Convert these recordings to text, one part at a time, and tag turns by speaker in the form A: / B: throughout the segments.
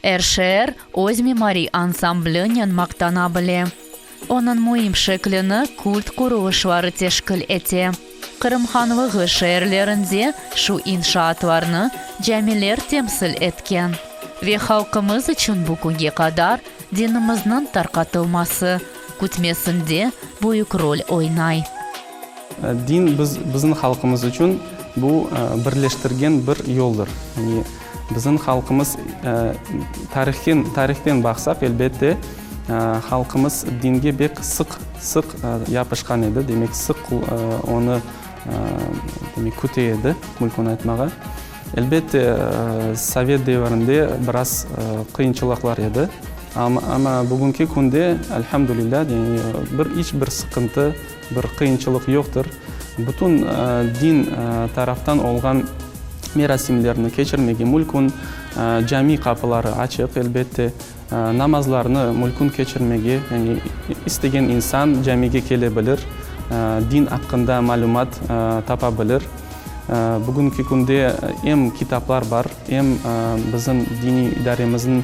A: Er şeer öz mimariy ansamblinen maqtana bile. Onıñ müim şeklini kult qurulışları teşkil ete. Qırım hanlığı şeerlerinde şu inşaatlarnı camiler temsil etken ve halqımız içün bu künge qadar dinimizniñ tarqatılması, kütmesinde büyük rol oynay.
B: Din biz, bizim halqımız içün bu birleştirgen bir yoldır. Yani bizim halqımız tarihten, tarihten baqsaq, elbette, halqımız dinge bek sıq, sıq yapışqan edi, demek, sıq onı, demek, küte edi, mülkün aytmağa. Elbette, sovet devirinde biraz qıyınçılıqlar edi, amma bugünki künde, elhamdülilâ, yani bir iç bir sıqıntı, bir qıyınçılıq yoqtır. Bütün din taraftan olğan merasimlerni keçirmege mülkün, cami qapıları açıq, elbette, namazlarnı mülkün keçirmege, yani istegen insan camige kele bilir, din aqqında malümat tapa bilir. Bugünki künde em kitaplar bar, em bizim diniy idaremizniñ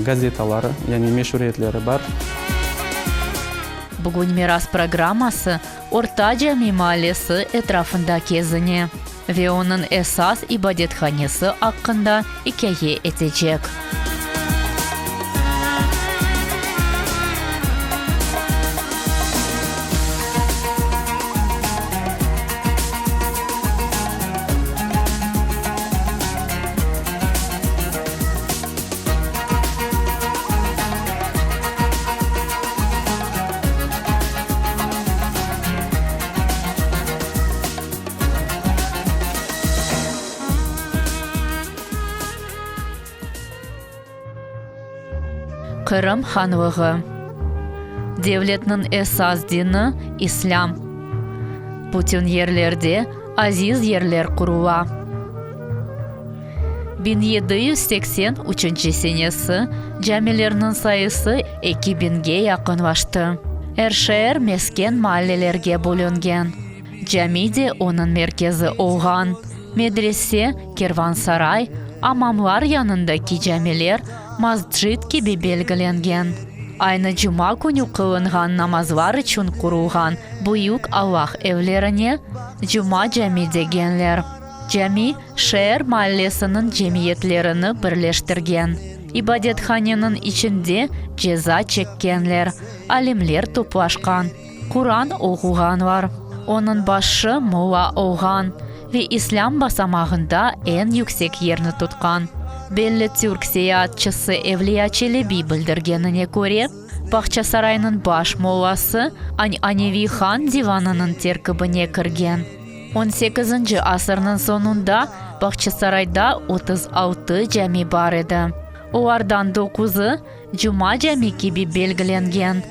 B: gazetaları, yani meşuriyetleri bar.
A: Bugün Miras programması Orta Cami maallesi etrafında kezine ve onıñ esas ibadethanesi aqqında ikâye etecek. Qırım hanlığı. Devletniñ esas dini, İslâm. Bütün yerlerde aziz yerler qurula. 1783 senesi camilerniñ sayısı eki biñge yaqınlaştı. Er şeer mesken maallelerge bölüngen. Cami de onıñ merkezi olğan. Medrese, kervansaray, amamlar yanındaki camiler mascid kibi belgilengen. Aynı cuma künü qılınğan namazlar içün qurulğan büyük Allah evlerine Cuma cami degenler. Cami, şeer maallesiniñ cemiyetlerini birleştirgen. İbadethaneniñ içinde ceza çekkenler, alimler toplaşqan. Quran oquğanlar. Onıñ başı molla olğan ve İslâm basamağında eñ yüksek yerni tutqan. Belli türk seyaatçısı Evliya Çelebi bildirgenine köre, Bağçasaraynıñ baş mollası añaneviy han divanınıñ terkibine kirgen. On sekizinci asırnıñ soñunda Bağçasarayda 36 cami bar edi. Olardan doquzı Cuma cami kibi belgilengen.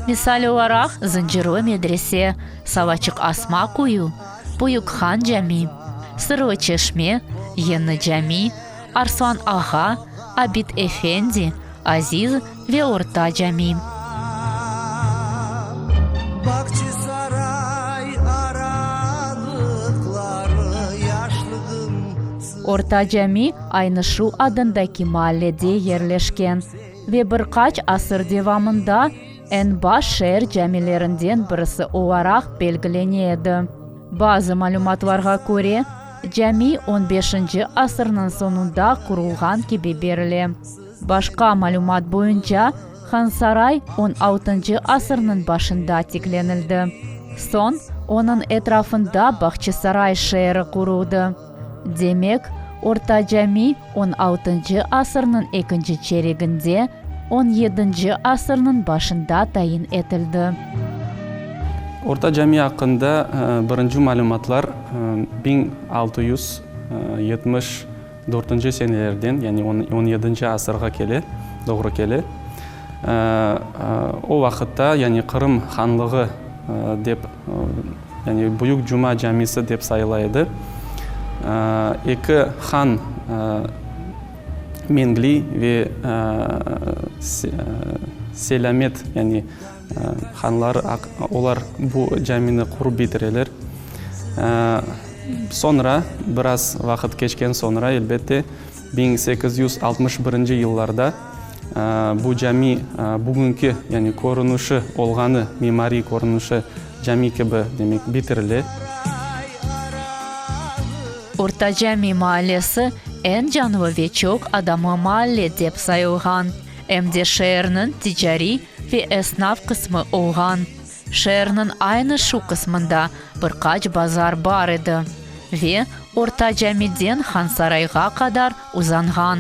A: Misal olaraq, Zıncırlı medrese, Salaçıq Asma quyu, Büyük Han cami, Sırlı çeşme, Yeni cami, Arslan ağa, Abid efendi, Aziz ve Orta cami. Orta cami aynı şu adındaki maallede yerleşken ve bir qaç asır devamında eñ baş şeer camilerinden birisi olaraq belgilene edi. Bazı malümatlarğa köre, cami on beşinci asırnıñ soñunda qurulğan kibi berile. Başqa malümat boyunca, Hansaray on altıncı asırnıñ başında tiklenildi. Soñ onıñ etrafında Bağçasaray şeeri quruldı. Demek, Orta Cami on altıncı asırnıñ ekinci çereginde, on yedinci asırnıñ başında tayin etildi.
B: Orta Cami aqqında birinci malümatlar 1674 senelerden, yani on yedinci asırğa kele, doğru kele. O vaqıtta, yani Qırım hanlığı dep, yani Büyük Cuma camisi dep sayıla edi. Eki han, Mengli ve Selâmet, yani hanlar, olar bu camini qurıp bitireler. Soñra, biraz vaqıt keçken soñra, elbette, 1861 yıllarda bu cami bugünki, yani körünişi olğanı, mimariy körünişi cami kibi, demek, bitirile.
A: Orta Cami maallesi eñ canlı ve çoq adamlı maalle dep sayılğan, em de şeerniñ ticariy ve esnaf qısmı olğan. Şeerniñ aynı şu qısmında bir qaç bazar bar edi ve Orta Camiden Hansarayğa qadar uzanğan.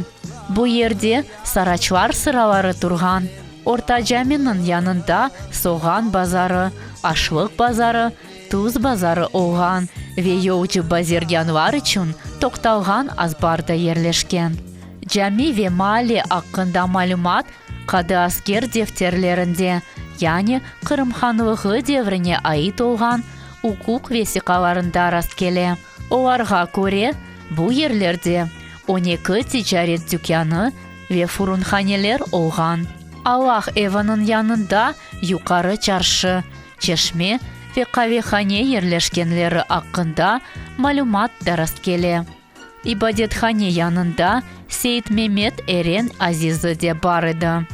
A: Bu yerde saraçlar sıraları turğan. Orta Caminiñ yanında soğan bazarı, aşlıq bazarı, tuz bazarı olğan ve yolcu bazirgânlar içün toqtalğan azbar da yerleşken. Cami ve maalle aqqında malümat Qadıasker defterlerinde, yani Qırım Hanlığı devrine ait olğan uquq vesiqalarında rastkele. Olarğa köre, bu yerlerde on eki ticaret tükânı ve furunhaneler olğan. Allah eviniñ yanında Yuqarı Çarşı, çeşme ve qavehane yerleşkenleri aqqında malümat da rastkele. İbadethane yanında Seit Memet Eren azizi de bar edi.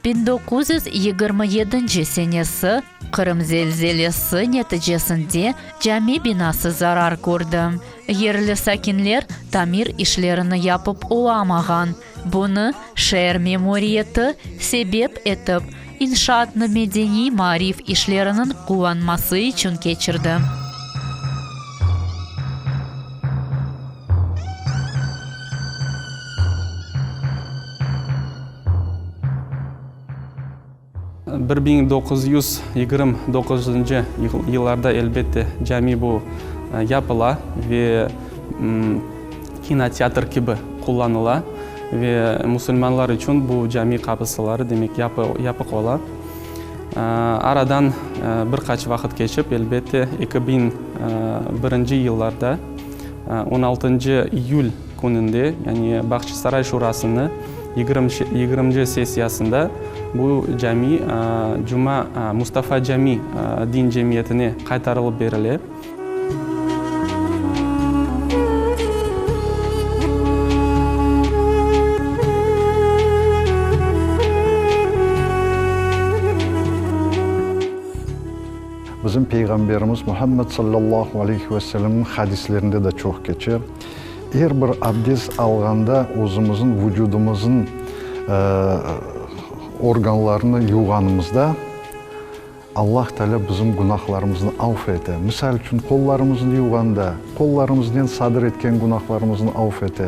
A: 1927 senesi Qırım zelzelesi neticesinde cami binası zarar kördi. Yerli sakinler tamir işlerini yapıp olamağan. Bunı şeer memuriyeti sebep etip, inşaatnı medeniy-maarif işleriniñ qullanması içün keçirdi.
B: 1929 yıllarda, elbette, cami bu yapıla ve kinoteatr kibi qullanıla ve musulmanlar içün bu cami qapısıları, demek, yapıq ola. Aradan bir qaç vaqıt keçip, elbette, 2001 yıllarda on altıncı iyül kününde, yani Bağçasaray şurasını yigirminci sessiyasında bu cami Cuma Mustafa Cami din cemiyetine qaytarılıp berile.
C: Bizim Peyğamberimiz Muhammed sallallahu aleyhi ve sellemniñ hadislerinde de çoq keçe. Er bir abdest alğanda özümizniñ vucudımıznıñ organlarını yuvğanımızda, Allah Teala bizim günahlarımıznı avf ete. Misal içün, qollarımıznı yuvğanda, qollarımıznen sadır etken günahlarımıznı avf ete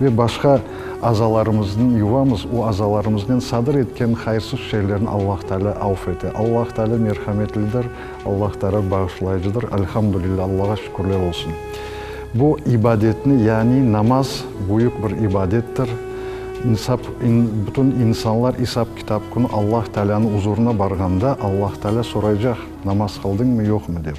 C: ve başqa azalarımıznı yuvamız, o azalarımıznen sadır etken hayırsız şeylerni Allah Teala avf ete. Allah Teala merhametlidir, Allah Teala bağışlayıcıdır. Elhamdülillah, Allağa şükürler olsun. Bu ibadetni, yani namaz büyük bir ibadettir. İnsap, bütün insanlar isap-kitap künü Allah Tealânıñ uzurına barğanda, Allah Tealâ soraycaq, namaz qıldıñmı, yoqmı dep.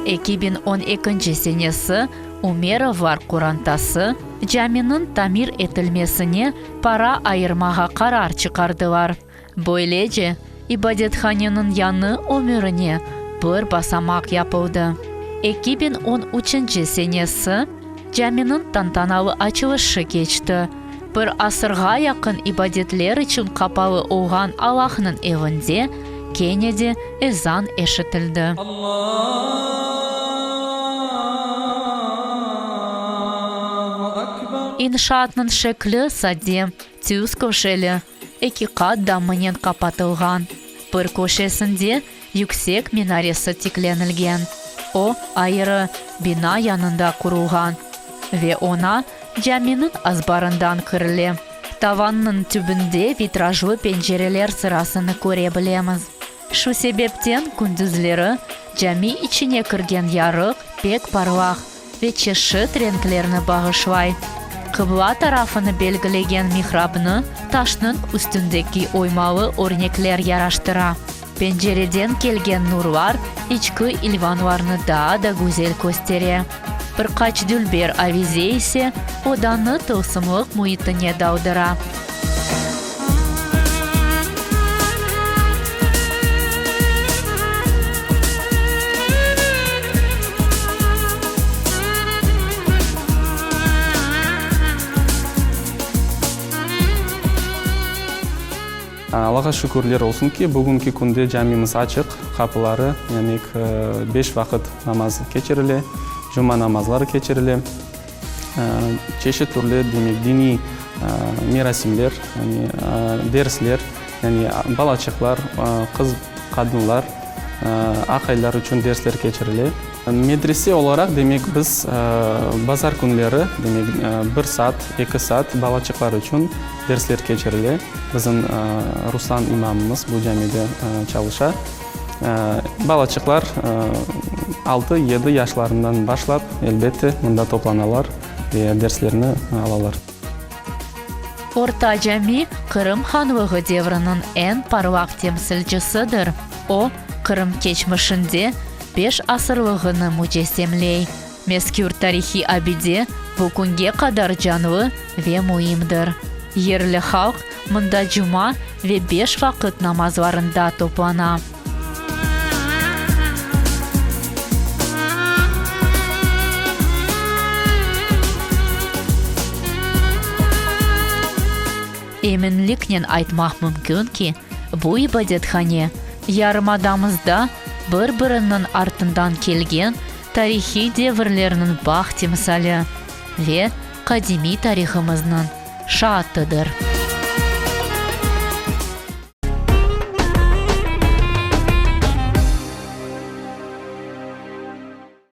A: 2012 senesi Umerovlar qorantası caminiñ tamir etilmesine para ayırmağa qarar çıqardılar. Böylece, ibadethaneniñ yañı ömürine bir basamaq yapıldı. 2013 senesi caminiñ tantanalı açılışı keçti. Bir asırğa yaqın ibadetler içün qapalı olğan Allahnıñ evinde kene de ezan eşitildi. İnşaatnıñ şekli sade, tüz köşeli, eki qat damınen qapatılğan. Bir köşesinde yüksek minaresi tiklenilgen. O, ayırı bina yanında qurulğan ve oña caminiñ azbarından kirile. Tavannıñ tübünde vitrajlı pencereler sırasını köre bilemiz. Şu sebepten kündüzleri cami içine kirgen yarıq pek parlaq ve çeşit renklerni bağışlay. Qıbla tarafını belgilegen mihrabnı taşnıñ üstündeki oymalı örnekler yaraştıra. Pencereden kelgen nurlar içki ilvanlarnı daa da güzel köstere. Bir qaç dülber avize ise odanı tılsımlıq müitine daldıra.
B: Allağa şükürler olsun ki, bugünki künde camimiz açıq, qapıları, demek, beş vaqıt namaz keçirile, cuma namazları keçirile, çeşit türlü, demek, diniy merasimler, yani dersler, yani balaçıqlar, qız, qadınlar, aqaylar içün dersler keçirile. Medrese olaraq, demek, biz bazar künleri, demek, bir saat, eki saat balaçıqlar içün dersler keçirile. Bizim Ruslan imamımız bu camide çalışa. Balaçıqlar altı, yedi yaşlarından başlap, elbette, mında toplanalar ve derslerni alalar.
A: Orta Cami, Qırım Hanlığı devriniñ eñ parlaq temsilcisidir. O, Qırım keçmişinde beş asırlığını mücessemley. Mezkür tarihiy abide bu künge qadar canlı ve müimdir. Yerli halq mında cuma ve beş vaqıt namazlarında toplana. Eminliknen aytmaq mümkün ki, bu ibadethane yarımadamızda bir-biriniñ artından kelgen tarihiy devirlerniñ bağ timsali ve qadimiy tarihımıznıñ şaatıdır.